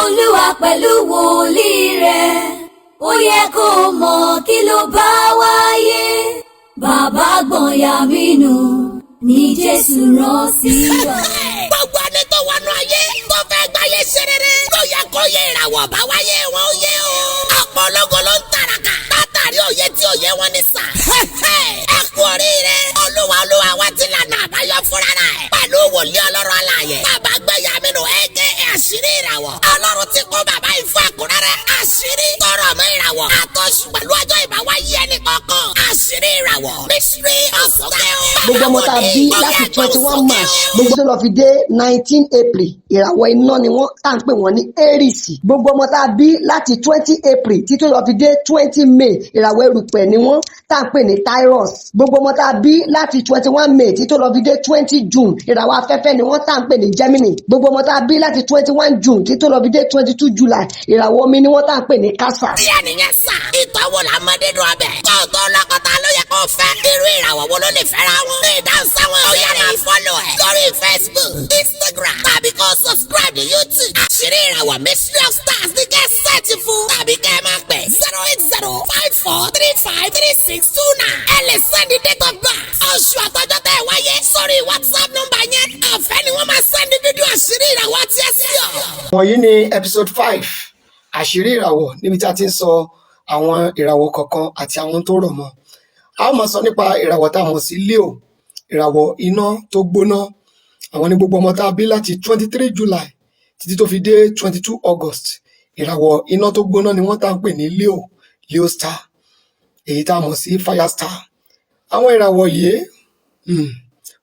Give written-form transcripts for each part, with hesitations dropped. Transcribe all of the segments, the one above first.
Olúwa pẹ̀lú wòlíì rẹ̀. Ó yẹ kó mọ̀ kí ló bá wáyé. Bàbá Gbọ̀nyàmínú ní Jésù rán sí wa. Gbogbo ẹni tó wọnú ayé tó fẹ́ gbáyé ṣe rere ló yẹ kó yé ìràwọ̀ bá wáyé wọn ó yé o. Ọ̀pọ̀ ológo ló ń tàràkà látàrí òye tí òye wọn ní sà. Ẹ kú oríire, Olúwa Olúwa wa ti lànà àbáyọ fúnra rẹ̀ pẹ̀lú wòlíì Ọlọ́run alààyè, Bàbá Gbẹ̀yàmínú, aka Àṣírí Ìràwọ̀. Ọlọ́run ti kó bàbá yìí fún ẹ̀kúnrẹ́rẹ́ àṣírí tọrọ mọ́ ìràwọ̀ àtọ́sù pẹ̀lú ọjọ́ ìbáwáyé ẹnì kọ̀ọ̀kan. Àṣírí Ìràwọ̀, Mystery of Style. Gbogbo ọmọ tá a bí láti 21 March gbogbo tó lọ fi dé 19 April, ìràwọ̀ iná ni wọ́n, tá à ń pè wọ́n ní Aries. Gbogbo ọmọ tá a bí láti 20 April títí lọ fi dé 20 May, ìràwọ̀ erùpẹ̀ ni wọ́n, tá à ń pè ní Taurus. Gbogbo ọmọ tá a bí láti 21 May títí lọ fi dé 20 June, ìràwọ̀ afẹ́fẹ́ ni wọ́n, tá à ń pè ní Gemini. Gbogbo ọmọ tá a bí láti 21 June títí lọ fi dé 22 July, ìràwọ̀ omi ni wọ́n, tá à ń pè ní Cancer. Díẹ̀ nìyẹn sà. Ìtọ́wò la mọ dídùn ọbẹ̀. Kó o tó lọ́kọ̀tà ló yẹ kó o fẹ́. Irú ìràwọ̀ wo ló lè fẹ́ra wọn? Ìdáhùn sáwọn ìbéèrè yìí, follow ẹ̀ lórí Facebook, Instagram tàbí kó o subscribe ní YouTube. Àṣírí Ìràwọ̀, Mystery of Stars ní kẹ́ ẹ search fún tàbí kẹ́ ẹ máa pè 08054353629. Ẹ lè send date of birth, oṣù àtọ́jọ́ tẹ́ ẹ wáyé sórí WhatsApp nọ́mbà yẹn. Ọ̀fẹ́ ni wọ́n máa send fídíò àṣírí ìràwọ̀ àti ẹ̀sìn ọ̀. Wọ̀nyí ni episode 5, Àṣírí Ìràwọ̀, níbi tí a ti ń sọ àwọn ìràwọ̀ kọ̀ọ̀kan àti àwọn tó rọ̀ mọ́. A ó máa sọ nípa ìràwọ̀ tá a mọ̀ sí Leo, ìràwọ̀ iná tó gbóná. Àwọn ní gbogbo ọmọ tá a bí láti 23 July títí tó fi dé 22 August. Ìràwọ̀ iná tó gbóná ni wọ́n, tá a ń pè ní Leo, Leo star, èyí tá a mọ̀ sí fire star. Àwọn ìràwọ̀ yìí,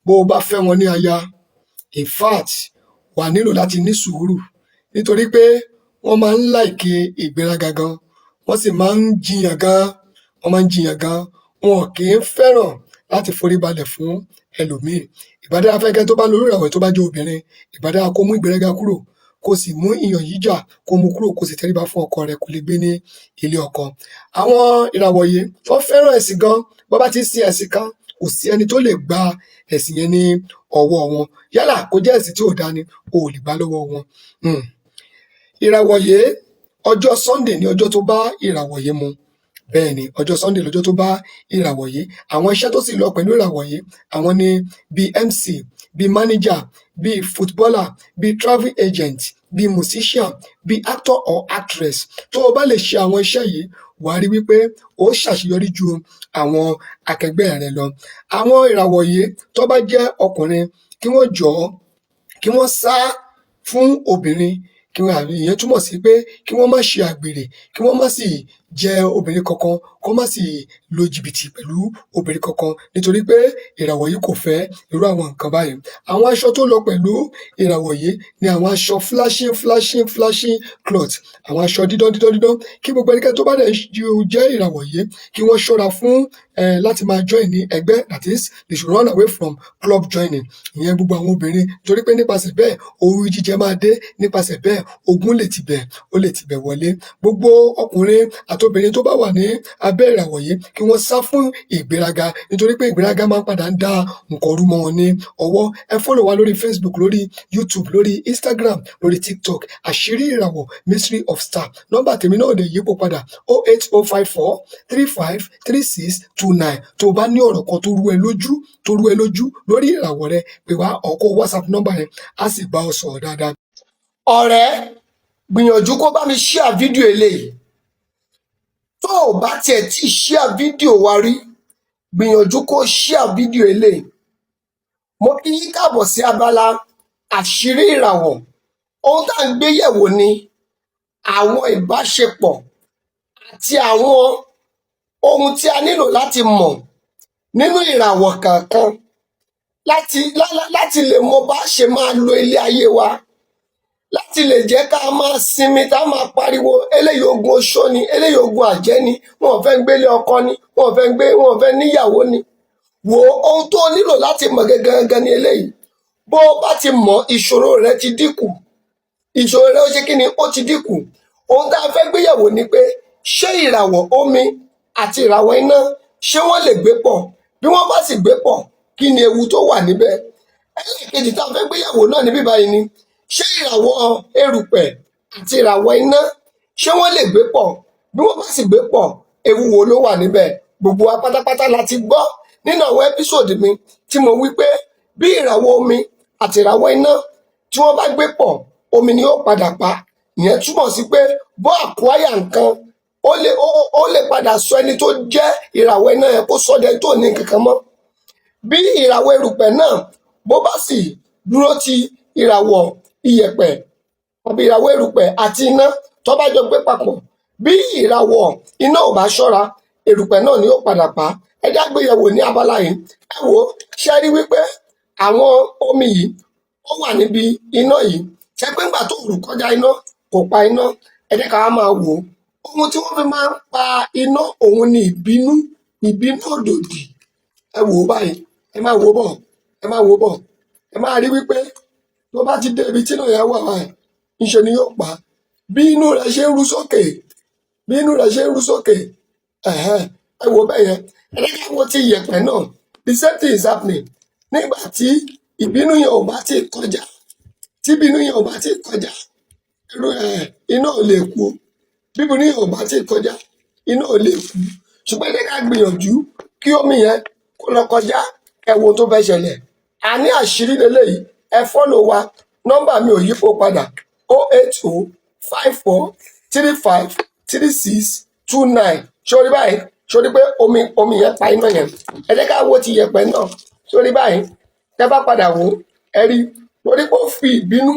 bó o bá fẹ́ wọn ní aya, in fact, wà nílò láti ní sùúrù, nítorí pé wọ́n máa ń like ìgbéraga gan, wọ́n sì máa ń jiyàn gan. Wọ́n máa ń jiyàn gan, wọn kì í fẹ́ràn láti forí balẹ̀ fún ẹlòmíì. Ìbá dára fẹ́nikẹ́ni tó bá lórí ìràwọ̀ tó bá jẹ́ obìnrin, ìbá dára kó mú ìgbéraga kúrò, kó sì mú ìyàn jíjà kó mú kúrò, kó sì tẹríba fún ọkọ rẹ̀, kó lè gbé ní ilé ọkọ. Àwọn ìràwọ̀ yìí, wọ́n fẹ́ràn ẹ̀sìn gan. Bó bá ti ń sin ẹ̀sìn kan, kò sí ẹni tó lè gba ẹ̀sìn yẹn ní ọwọ́ wọn. Yálà kó jẹ́ ẹ̀sìn tí ò dáa ni, o ò lè gbà lọ́wọ́ wọn. Ìràwọ̀ yìí, ọjọ́ Sunday ní ọjọ́ tó bá ìràwọ̀ yìí mu. Bẹ́ẹ̀ ni, ọjọ́ Sunday lọ́jọ́ tó bá ìràwọ̀ yìí. Àwọn iṣẹ́ tó sì lọ pẹ̀lú ìràwọ̀ yìí, àwọn ni bíi MC, bíi manager, bíi footballer, bíi travel agent, bíi musician, bíi actor or actress. Tó o bá lè ṣe àwọn iṣẹ́ yìí, wàá rí wípé ó ṣàṣeyọrí ju àwọn akẹgbẹ́ rẹ lọ. Àwọn ìràwọ̀ yìí, tó bá jẹ́ ọkùnrin, kí wọ́n jọ̀ọ́, kí wọ́n sá fún obìnrin, kí wọ́n, ìyẹn túmọ̀ sí pé kí wọ́n má ṣe àgbèrè, kí wọ́n má sì jẹ obìnrin kankan, kó má sì lo jìbìtì pẹ̀lú obìnrin kankan, nítorí pé ìràwọ̀ yìí kò fẹ́ irú àwọn nǹkan báyìí. Àwọn aṣọ tó lọ pẹ̀lú ìràwọ̀ yìí ni àwọn aṣọ flashing, flashing, flashing cloth, àwọn aṣọ dídán dídán dídán. Kí gbogbo ẹnikẹ́ni tó bá dẹ̀ jẹ́ ìràwọ̀ yìí, kí wọ́n ṣọ́ra fún láti máa join ní ẹgbẹ́, that is, they should run away from club joining. Ìyẹn gbogbo àwọn obìnrin, torí pé nípasẹ̀ bẹ́ẹ̀, owú jíjẹ máa dé. Nípasẹ̀ bẹ́ẹ̀, ogun lè tibẹ̀, ó lè tibẹ̀ wọlé. Gbogbo ọkùnrin àti obìnrin tó bá wà ní abẹ́ ìràwọ̀ yìí, kí wọ́n sá fún ìgbéraga, nítorí pé ìgbéraga máa ń padà ń da nǹkan rú mọ́ wọn ní ọwọ́. Ẹ follow wa lórí Facebook, lórí YouTube, lórí Instagram, lórí TikTok, Àṣírí Ìràwọ̀, Mystery of Star. Nọ́mbà tèmi náà lè yípo padà, 08054353629. Tó o bá ní ọ̀rọ̀ kan tó rú ẹ lójú, tó rú ẹ lójú lórí ìràwọ̀ rẹ, pè wá ọkọ WhatsApp nọ́mbà yẹn, á sì bá ọ sọ̀rọ̀ dáadáa. Ọ̀rẹ́, gbìyànjú kó bá mi share fídíò eléyìí. Tó o bá tiẹ̀ tí share fídíò wa rí, gbìyànjú kó share fídíò eléyìí. Mo kí yín káàbọ̀ sí abala Àṣírí Ìràwọ̀. Ohun tá à ń gbé yẹ̀wò ni àwọn ìbáṣepọ̀ àti àwọn ohun tí a nílò láti mọ̀ nínú ìràwọ̀ kọ̀ọ̀kan láti lè mọ bá ṣe máa lo ilé ayé wa, láti lè jẹ́ ká máa sinmi. Tá máa pariwo, eléyìí ogun oṣó ni, eléyìí ogun àjẹ́ ni, wọn ò fẹ́ gbélé ọkọ ni, wọn ò fẹ́ gbé, wọn ò fẹ́ níyàwó ni. Wo ohun tó nílò láti mọ̀ gangan ni eléyìí. Bó o bá ti mọ̀, ìṣòro rẹ ti dínkù. Ìṣòro rẹ ó ṣe kí ni? Ó ti dínkù. Ohun tá a fẹ́ gbéyẹ̀wò ni pé, ṣé ìràwọ̀ omi àti ìràwọ̀ iná, ṣé wọ́n lè gbé pọ̀? Bí wọ́n bá sì gbé pọ̀, kí ni ewu tó wà níbẹ̀? Ẹlẹ́ẹ̀kejì tá a fẹ́ gbéyẹ̀wò náà níbí báyìí ni, ṣé ìràwọ̀ erùpẹ̀ àti ìràwọ̀ iná, ṣé wọ́n lè gbé pọ̀? Bí wọ́n bá sì gbé pọ̀, ewu wo ló wà níbẹ̀? Gbogbo wa pátápátá la ti gbọ́ nínú àwọn episode mi tí mo wí pé bí ìràwọ̀ omi àti ìràwọ̀ iná tí wọ́n bá gbé pọ̀, omi ni ó padà pa. Ìyẹn túmọ̀ sí pé bó àkúáyà nǹkan, ó lè padà sọ ẹni tó jẹ́ ìràwọ̀ iná yẹn, kó sọ dẹni tó ní nǹkan kan mọ́. Bí ìràwọ̀ erùpẹ̀ náà bó bá sì dúró ti ìràwọ̀ iyẹ̀pẹ̀ àbí ìràwọ̀ erùpẹ̀ àti iná tó bá jọ gbé papọ̀, bí ìràwọ̀ iná ò bá ṣọ́ra, erùpẹ̀ náà ni ó padà pa. Ẹ já gbéyẹ̀wò ní abala yìí. Ẹ wò ó, ṣe rí wípé àwọn omi yìí ó wà níbi iná yìí? Ṣe pé ńgbà tó rù kọjá iná, kò pa iná? Ẹ jẹ́ ká wá máa wò ó. Ohun tí wọ́n fi máa ń pa iná òun ni ìbínú, ìbínú òdòdì. Ẹ wò ó báyìí, ẹ máa wò ó bọ̀, ẹ máa wò ó bọ̀. Ẹ máa rí wípé tó bá ti dé ibi tí iná yẹn wà báyìí, ńṣe ni yóò pa á. Bí inú rẹ̀ ṣe ń rú sókè, bí inú rẹ̀ ṣe ń rú sókè, ẹ̀hẹ́n, ẹ wò bẹ́ẹ̀ yẹn. Ẹ jẹ́ ká wo ti ìyẹ̀pẹ̀ náà. The same thing is happening. Nígbà tí ìbínú yẹn ò bá tí ì kọjá, tí ìbínú yẹn ò bá tí ì kọjá, irú ẹ̀ iná ò lè kú. Bí ìbínú yẹn ò bá tí ì kọjá, iná ò lè kú. Ṣùgbọ́n ẹ jẹ́ ká gbìyànjú kí omi yẹn kó lọ kọjá, ẹ wo ohun tó fẹ́ ṣẹlẹ̀. A ní àṣírí leléyìí. Ẹ follow wa. Nọ́mbà mi ò yípo padà: 08054353629. Sórí báyìí, sórí pé omi yẹn pa iná yẹn. Ẹ jẹ́ ká wo ti yẹ̀pẹ̀ náà. Sórí báyìí, tẹ́ bá padà wò ó, ẹ rí torí pé ó fi ìbínú,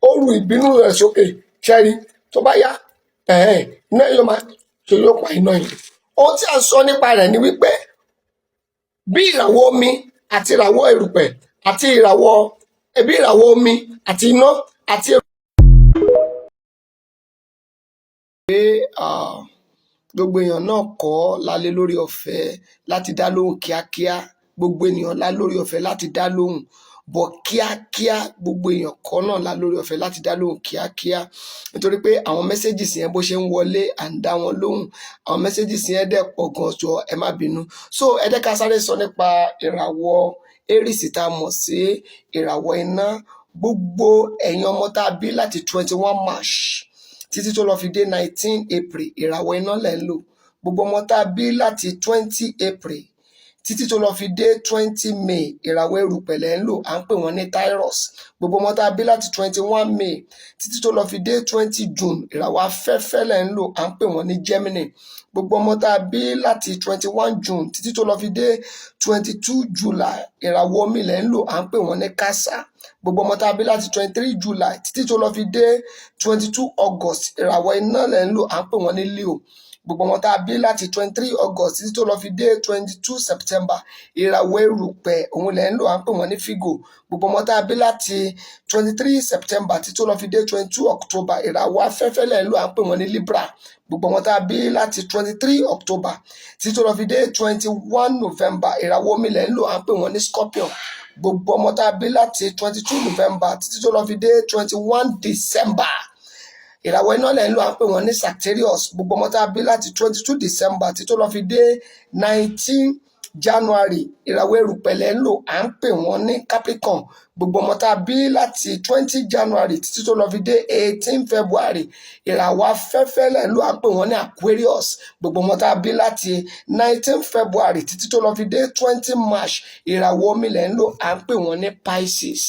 ó ru ìbínú rẹ̀ sókè. Ṣẹ́rí tó bá yá, ẹ̀hẹ́n, iná yóò máa ṣe, yóò pa iná yẹn. Ohun tí a ń sọ nípa rẹ̀ ni wípé bí ìràwọ̀ omi àti ìràwọ̀ erùpẹ̀ àti ìràwọ̀ ẹbí, ìràwọ̀ omi àti iná àti pé gbogbo èèyàn náà kọ́ la lè lórí ọ̀fẹ́ láti dá lóhùn kíákíá. Gbogbo ènìyàn la lórí ọ̀fẹ́ láti dá lóhùn bọ̀ kíákíá, gbogbo èèyàn kọ́ náà la lórí ọ̀fẹ́ láti dá lóhùn kíákíá, nítorí pé àwọn messages yẹn, bó ṣe ń wọlé, à ń dá wọn lóhùn. Àwọn messages yẹn dẹ̀ pọ̀ gan, jọ ẹ má bínú. So ẹ jẹ́ ká sáré sọ nípa ìràwọ̀ Aries tá a mọ̀ sí ìràwọ̀ iná. Gbogbo ẹ̀yin ọmọ tá a bí láti 21 March títí tó lọ fi dé 19 April, ìràwọ̀ iná lẹ̀ ń lò. Gbogbo ọmọ tá a bí láti 20 April títí tó lọ fi dé 20 May, ìràwọ̀ erùpẹ̀ lẹ̀ ń lò, à ń pè wọ́n ní Taurus. Gbogbo ọmọ tá a bí láti 21 May títí tó lọ fi dé 20 June, ìràwọ̀ afẹ́fẹ́ lẹ̀ ń lò, à ń pè wọ́n ní Gemini. Gbogbo ọmọ tá a bí láti 21 June títí tó lọ fi dé 22 July, ìràwọ̀ omi lẹ̀ ń lò, à ń pè wọ́n ní Cancer. Gbogbo ọmọ tá a bí láti 23 July títí tó lọ fi dé 22 August, ìràwọ̀ iná lẹ̀ ń lò, à ń pè wọ́n ní Leo. Gbogbo ọmọ tá a bí láti 23 August títí tó lọ fi dé 22 September, ìràwọ̀ erùpẹ̀ òun lẹ̀ ń lò, à ń pè wọ́n ní Virgo. Gbogbo ọmọ tá a bí láti 23 September títí tó lọ fi dé 22 October, ìràwọ̀ afẹ́fẹ́ lẹ̀ ń lò, à ń pè wọ́n ní Libra. Gbogbo ọmọ tá a bí láti 23 October títí tó lọ fi dé 21 November, ìràwọ̀ omi lẹ̀ ń lò, à ń pè wọ́n ní Scorpion. Gbogbo ọmọ tá a bí láti 22 November títí tó lọ fi dé 21 December, ìràwọ̀ iná lẹ̀ ń lò, à ń pè wọ́n ní Sagittarius. Gbogbo ọmọ tá a bí láti 22 December títí tó lọ fi dé 19 January, ìràwọ̀ erùpẹ̀ lẹ̀ ń lò, à ń pè wọ́n ní Capricorn. Gbogbo ọmọ tá a bí láti 20 January títí tó lọ fi dé 18 February, ìràwọ̀ afẹ́fẹ́ lẹ̀ ń lò, à ń pè wọ́n ní Aquarius. Gbogbo ọmọ tá a bí láti 19 February títí tó lọ fi dé 20 March, ìràwọ̀ omi lẹ̀ ń lò, à ń pè wọ́n ní Pisces.